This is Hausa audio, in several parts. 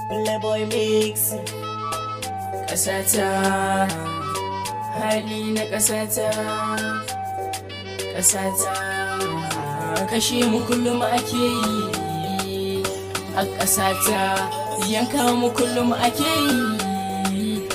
Playboy Mix. Ƙasata, hali na ƙasata, ƙasata, kashe mu kullum ake yi a ƙasata, yanka mu kullum ake yi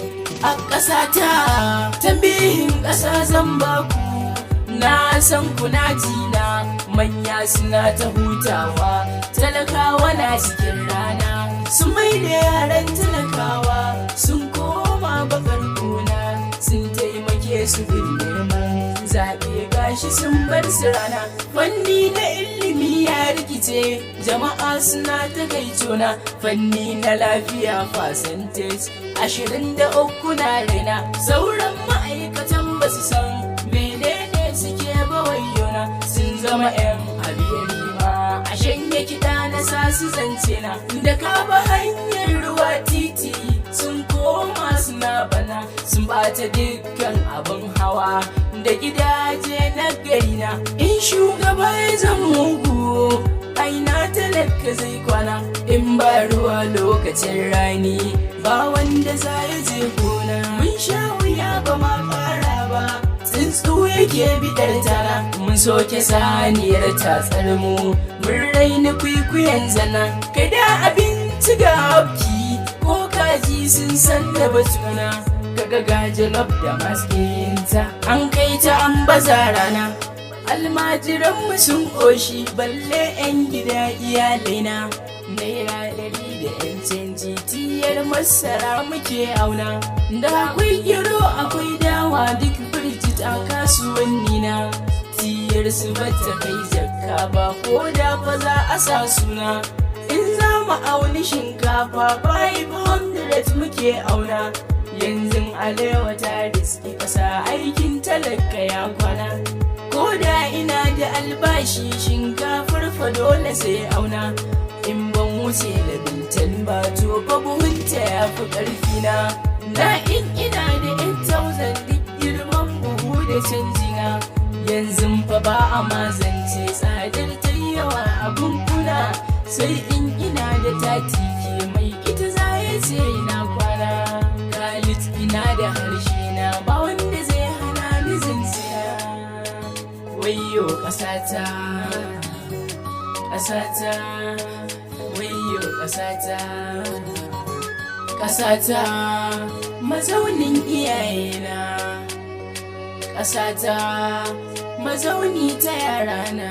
a ƙasata. Tambihin ƙasa zan baku, na san kuna jina. Manya suna ta hutawa, talakawa na cikin rana. Sun mai da yaran talakawa sun koma bakar kuna, sun taimake su gun neman zaɓe, gashi sun bar su rana. Fanni na ilimi ya rikice, jama'a suna ta kaitona. Fanni na lafiya, percentage 23 na raina. Sauran ma'aikatan ba su san menene suke ba, wayyona. Sun zama 'yan abiyarima a shanye kiɗa na sa su zance na. Da ka ba hanyar ruwa, titi sun koma suna bana, sun bata dukkan abin hawa da gidaje na garina. In shugaba ya zama mugu, aina talaka zai kwana? In ba ruwa lokacin rani, ba wanda za ya je gona. Mun sha wuya ba ma fara ba, tsuntsu yake bidar tara. Mun soke saniyar tatsar mu, mun raina kwikwiyan zana. Kai da abinci ga hafki ko kaji sun san da batuna. Kaga gajalof da maskinta an kai ta an baza rana. Almajiranmu sun ƙoshi, balle 'yan gida iyalaina. Naira 100 da 'yan canji tiyar masara muke auna. Da akwai gero, akwai dawa, duk birjit a kasuwanni na. Tiyar su bata kai jakka ba, ko da fa za a sa suna. In za mu auni shinkafa, 500 muke auna. Yanzu alewa ta riski ƙasa, aikin talaka ya kwana. Ko da ina da albashi, shinkafar fa dole sai auna. In ban wuce da bintan ba, to fa buhunta ya fi ƙarfi na. Na in ina da 8000, duk girman buhu da canji na. Yanzu fa ba a mazance, tsadar ta yawa abun kuna. Sai in ina da 30K, mai ita za ya ce ina kwana. Khalid, ina da harshe na, ba wanda zai hana ni zance. Wayyo ƙasata, ƙasata, wayyo ƙasata, ƙasata, mazaunin iyayena, ƙasata, mazauni ta yarana.